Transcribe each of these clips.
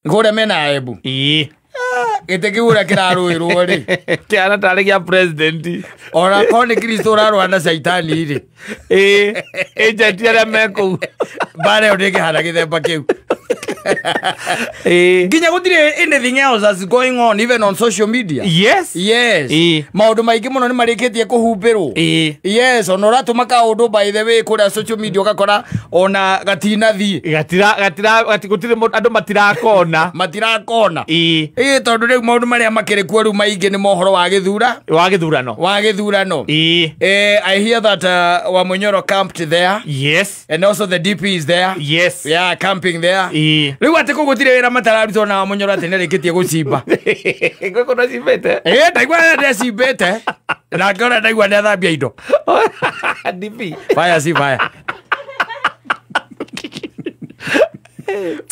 Kũrĩa mena Embu. Ĩĩ. Gĩtĩ kĩu ũrĩa kĩrarũĩrwo rĩ. Kĩhana tarĩ gĩa president. Ona korwo nĩ Kristo ũrarũa na caitani rĩ. Ĩĩ. Agent arĩa me kũu. Mbara ĩyo ndĩngĩhana gĩthemba kĩu. Ĩĩ. Nginya gũtirĩ anything else that's going on even on social media. Yes. Yes. Ĩĩ. Maũndũ maingĩ mũno nĩ marĩkĩtie kũhumbĩrwo. Ĩĩ. Yes, ona ũratũma kaũndũ by the way kũrĩa social media ũgakora ona gatinathiĩ. Gatira gatira gũtirĩ andũ matirakona. Matirakona. Ĩĩ. Ĩĩ tondũ rĩu maũndũ marĩa makĩrĩ kuo rĩu maingĩ nĩ mohoro wa gĩthura. Wa gĩthurano. Wa gĩthurano. Ĩĩ. I hear that Wamunyoro camped there. Yes. And also the DP is there. Yes. Yeah, camping there. Ĩĩ. Rĩu atĩ kũu gũtirĩ wĩra matararutwo na Wamunyoro atĩ nĩarĩkĩtie gũcimba. Gwĩ kũndũ acimbĩte? Ĩĩ, ndaigua nĩacimbĩte. Na ngĩona ndaigua nĩathambia indo. DP. Fire si fire.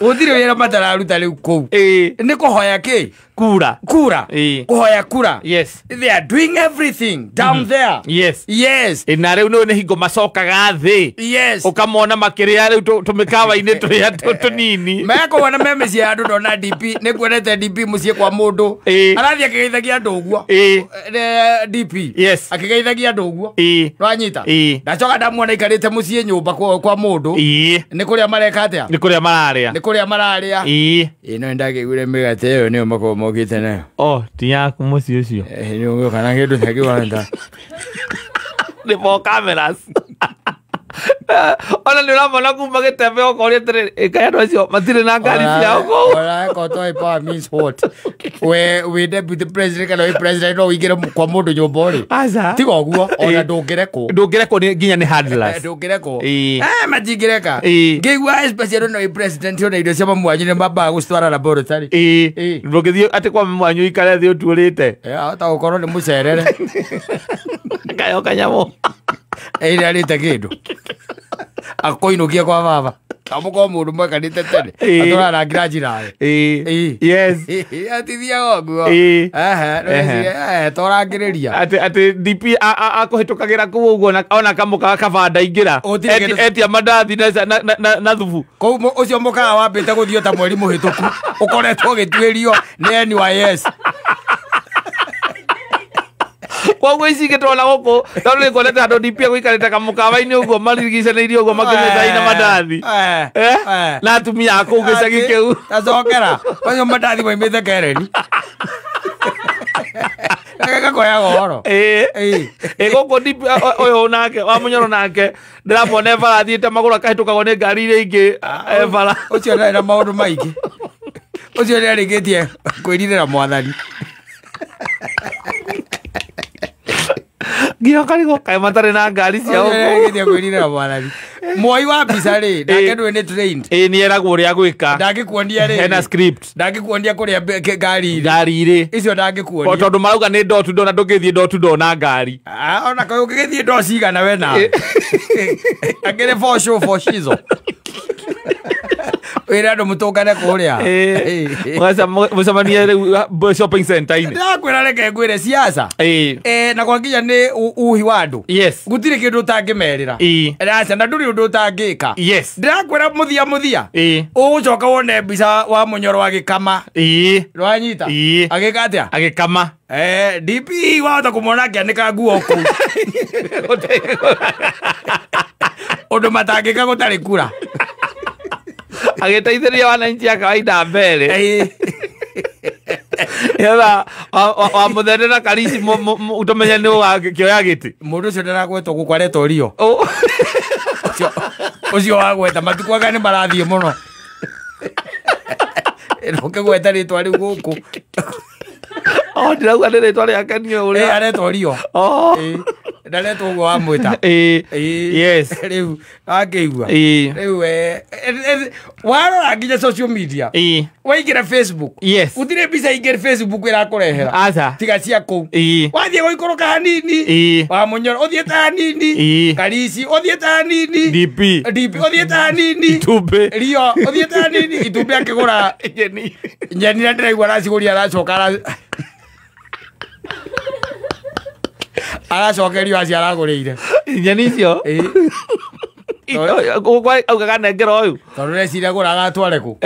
Gũtirĩ wĩra matararuta rĩu kũu. Ĩĩ. Nĩ kũhoya kĩ? Kura. Kura. Ĩĩ. Kũhoya kura. Yes. They are doing everything down there. Yes. Yes. Ĩ, na rĩu nĩ hingo macokaga thĩ. Yes. Ũkamona makĩrĩa rĩu tũmĩkawa-inĩ tũrĩa tũnini. Mekũona me mĩciĩ ya andũ ndona DP, nĩ kuonete DP mũciĩ kwa mũndũ. Ĩĩ. Arathiĩ akĩgeithagia andũ ũguo. Ĩĩ. DP. Yes. Akĩgeithagia andũ ũguo. Ĩĩ. Nĩwanyita? Ĩĩ. Ndacoka ndamuona aikarĩte mũciĩ nyũmba kwa mũndũ. Ĩĩ. Nĩ kũrĩa mareka atĩa? Nĩ kũrĩa mararĩa. Nĩ kũrĩa mararĩa. Ĩĩ. Ĩĩ, no nĩndakĩiguire mĩgate ĩyo nĩyo makoragwo mokĩte nayo. Oh, ti yaku mũciĩ ũcio. Nĩ ũgĩũka na kĩndũ ta kĩu wahota. Nĩ for cameras. Ona nĩ ũramona kuma gĩtembe ũkoria atĩrĩrĩ, ĩ, kaĩ andũ acio matirĩ na ngari ciao kũu? Ona ĩkorwo toĩ power means what? We wĩ deputy president kana wĩ president no ũingĩre kwa mũndũ nyũmba ũrĩ. Aca. Tiga ũguo, ona Ĩĩ. ndũngĩrekwo. Ndũngĩrekwo nginya nĩ handlers. Ndũngĩrekwo. Ĩĩ. Matingĩreka. Ĩĩ. Ngĩigua especially ona wĩ president ona irio cia mamu wanyu nĩ mambaga gũcitwara laboratory. Ĩĩ. Ĩĩ. Ndũngĩthiĩ atĩ kwa mamu wanyu ũikare thĩ ũtuĩrĩte. Ahota gũkorwo nĩ mũcerere. Kayo kanyamũ. Ĩrĩa arĩte kĩndũ. Akũinũkia kwa baba. Amũkorwo mũndũ mwekanĩte tene. Ĩĩ. Atũrarangira njĩra. Ĩĩ. Ĩĩ. Yes. Atithiaga ũguo. Ĩĩ. Ehe, Ehe. torangĩrĩria. Atĩ DP akũhĩtũkagĩra kũu ũguo ona kamũkawa kabanda ingĩra. Gũtirĩ kĩndũ- Etia mandathi na thubu. Kũu ũcio mũkawa wambĩte gũthiĩ ta mweri mũhĩtũku. Ũkoretwo ũgĩtuĩrio nĩ NYS. Koguo ici ingĩ tũrona gũkũ, tondũ nĩ kuonete handũ DP agũikarĩte kamũkawa-inĩ ũguo marigicanĩirie ũguo makĩnyua cai na mandathi. Na atumia a kũu gĩcagi kĩu. Tacokera. Macio mandathi maimĩte Kereni. Gakoyaga ũhoro. Ĩĩ. Ĩĩ. Ĩ, gũkũ DP, ũyũ nake, wa Mũnyoro nake, ndĩramuona e bara athiĩte magũrũ akahĩtũkagwo nĩ ngari iria ingĩ, e bara. Ũcio ndarĩ na maũndũ maingĩ. Ũcio nĩarĩkĩtie kwĩrirĩra mwathani. Nginya ũkarigwo kaĩ matarĩ na ngari ciao Ũcio kũu. nĩarĩkĩtie kwĩrirĩra mwathani. Mwoi wa mbica rĩ, nake Ĩĩ. ndũĩ nĩ trained. Ĩĩ, nĩeragwo ũrĩa gwĩka. Ndangĩkuonia rĩ. Hena script. Ndangĩkuonia kũrĩa ngari irĩ. Ngari irĩ. Icio ndangĩkuonia. O tondũ marauga nĩ door to door na ndũngĩthiĩ door to door na ngari. Ona kaĩ ũngĩgĩthiĩ door cigana we nawe. Akĩrĩ for show for shizo. Wĩre andũ mũtũngane kũrĩa. Ĩĩ. Mũcemanie rĩu shopping center-inĩ. Ndĩrakwĩra reke ngwĩre siasa. Ĩĩ. Na kwa nginya nĩ uhi wa andũ. Yes. Gũtirĩ kĩndũ ũtangĩmerĩra. Ĩĩ. Aca, na ndũrĩ ũndũ ũtangĩka. Yes. Ndĩrakwĩra mũthia mũthia. Ĩĩ. Ũgũcoka wone mbica wa Mũnyoro agĩkama. Ĩĩ. Nĩwanyita? Ĩĩ. Agĩka atĩa? Agĩkama. DP wahota kũmwona akĩanĩka nguo kũu. Ũndũ matangĩka gũtarĩ kura. Agĩteithĩrĩria wananchi a kawaida mbere. Ĩĩ. Nĩgetha wa mũthene na Karici ũtamenye nĩ ũgakĩoya gĩtĩ. Mũndũ ũcio ndaragwetwo gũkũ aretwo Rio. Ũ. Ũcio wagweta matukũ anga nĩ marathiĩ mũno. Ndũngĩgweta rĩtwa rĩu gũkũ. Oh, ndĩrauga nĩ rĩtwa rĩake niĩ ũrĩa. Ĩĩ, aretwo Rio. Oh. Ĩĩ. Ndaretwo ũguo wamwĩta. Ĩĩ. Ĩĩ. Yes. Rĩu akĩigua. Ĩĩ. Rĩu, warora nginya social media. Ĩĩ. Waingĩra Facebook. Yes. Gũtirĩ mbica ingĩ Facebook ĩrakũrehera. Aca. Tiga cia kũu. Ĩĩ. Wathiĩ gũikũrũka hanini. Ĩĩ. Wa Mũnyoro ũthiĩte hanini. Ĩĩ. Karici ũthiĩte hanini. DP. DP ũthiĩte hanini. Itumbĩ. Rio ũthiĩte hanini. Itumbĩ akĩgũra nyeni. Nyeni na ndĩraigua aracigũria aracoka aracokerio acio aragũrĩire. Nyeni icio? Ĩĩ. Augaga nengera ũyũ. Tondũ reciria gũraga atware kũ?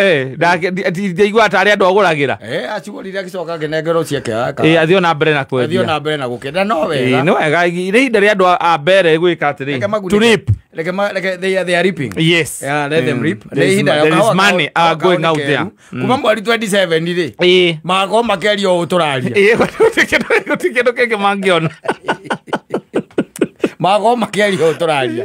Ndaigua tarĩ andũ agũragĩra. Acigũrire agĩcoka akĩnengerwo ciake. Athiĩ na mbere na Athiĩ kwendia. na mbere na gũkenda no wega. Nĩ wega, nĩ ihinda rĩa andũ a mbere gwĩka atĩrĩ, to reap. Reke they are reaping. Yes. Yeah, let them reap. There is money going out there. Kuma mweri 27 rĩ. Magakorwo makĩaria ũũ tũraria. Gũtirĩ kĩndũ kĩngĩ mangĩona. Magakorwo makĩaria ũũ tũraria.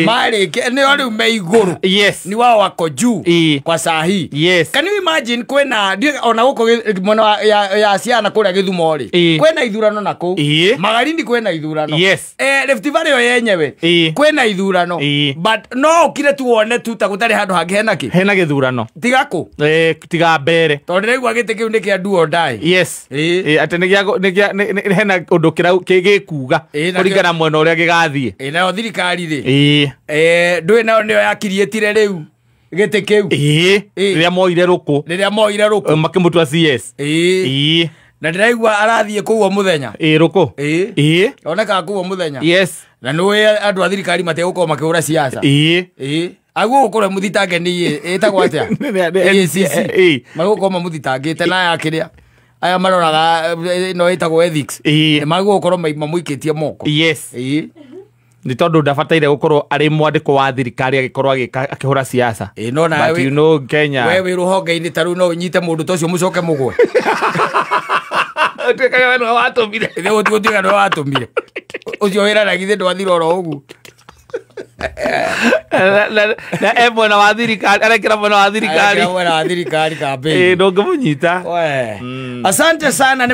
Marĩkia nĩo rĩu me igũrũ. Yes. Ni wao wako juu kwa saa hii. Yes. Can you imagine kwĩna ona gũkũ mwena ya ciana kũrĩa Gĩthumo rĩ, kwĩna ithurano na kũu. Magarini kwĩna ithurano. Yes. Rift Valley yo yenyewe kwĩna ithurano. But no ũkire tu wone tu ta gũtarĩ handũ hangĩ hena kĩ? Hena gĩthurano. Tiga kũ? Tiga mbere. Tondũ ndĩraigua gĩtĩ kĩu nĩ kĩa do or die. Yes. Atĩ nĩ hena ũndũ gĩkuga kũringana mwena ũrĩa gĩgathiĩ. Nayo thirikari rĩ. Ndũĩ nayo nĩyo yakiriĩtire rĩu gĩtĩ kĩu. Rĩrĩa moire rũkũ. Rĩrĩa moire rũkũ. Makĩmũtua CS. Na ndĩraigua arathiĩ kũu o mũthenya. Rũkũ. Onekaga kũu o mũthenya. Yes. Na nĩũĩ andũ a thirikari mategũkorwo makĩhũra siasa. Aguo gũkorwo mũthitange nĩ ĩtagwo atĩa? ACC. Magũkorwo mamũthitangĩte na aya kĩrĩa. Aya maroraga ĩno ĩtagwo ethics. Magũkorwo mamũikĩtie moko. Yes. Nĩ tondũ ndabataire gũkorwo arĩ mwandĩko wa thirikari agĩkorwo akĩhũra siasa. But you know Kenya. We wĩ rũhonge-inĩ ta rĩu no ũnyite mũndũ ta ũcio mũcoke mũgwe. Ũtuĩkaga we nĩwe watũmire. Ũtuĩkaga nĩwe watũmire. Ũcio wĩra na githĩ ndwathira oro ũguo. Na mwena wa thirikari, arekera mwena wa thirikari. Arekera mwena wa thirikari campaign. Ndũngĩmũnyita. Asante sana.